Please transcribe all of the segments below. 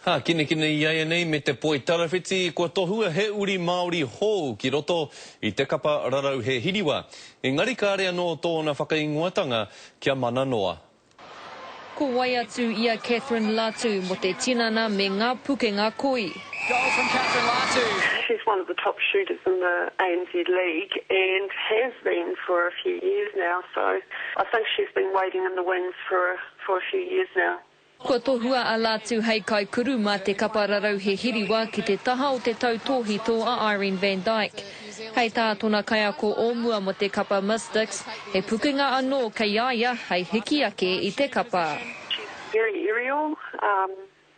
Hākinakina i a ia nei me te poitarawhiti, kua tohua he uri Māori hou ki roto i te kapa rarauhe hiriwa, engari kāre anō tōna whakaingoatanga kia mana noa. Ko wai atu i a Catherine Latu mo te tinana me nga pukenga koi. Goal from Catherine Latu. She's one of the top shooters in the ANZ League and has been for a few years now, so I think she's been waiting in the wings for for a few years now. Kua tohua a Latu hei kaikuru mā te kapa rarauhe hiriwa ki te taha o te tautōhito a Irene van Dyk. Hei tā tona kaiako o mua mō te kapa Mystics, he pukenga anō kei a ia hei hiki ake i te kapa. She's very aerial,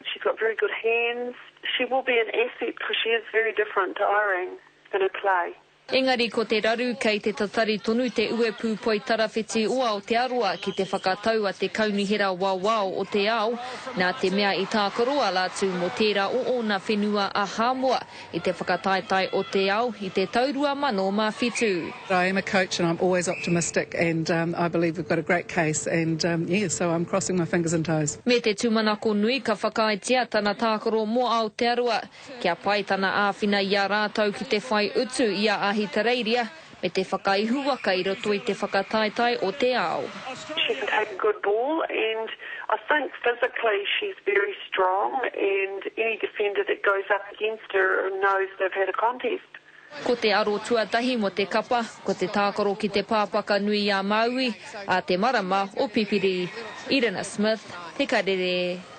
she's got very good hands, she will be an asset because she is very different to Irene in her play. Engari ko te raru kei te tatari tonu te uepū poitarawhiti o Aotearoa ki te whakatau a te Kaunihera Wawao o te Ao, nā te mea i tākaro a Latu mō tērā o ōna whenua a Hāmoa i te whakataetae o te Ao i te tau 2007. I am a coach and I'm always optimistic and I believe we've got a great case and yeah so I'm crossing my fingers and toes. Me te tūmanako nui ka whakaaetia tana tākaro mō Aotearoa. Kia pai tana āwhina i a rātou ki te whai utu i a Ahitereiria me te whakaihuwaka i roto i te whakataetae o te ao. She can take a good ball and I think physically she's very strong and any defender that goes up against her knows they've had a contest. Ko te aro tuatahi mo te kapa, ko te tākaro ki te Pāpaka nui a Māui, a te marama o Pipiri. Irina Smith, Te Karere.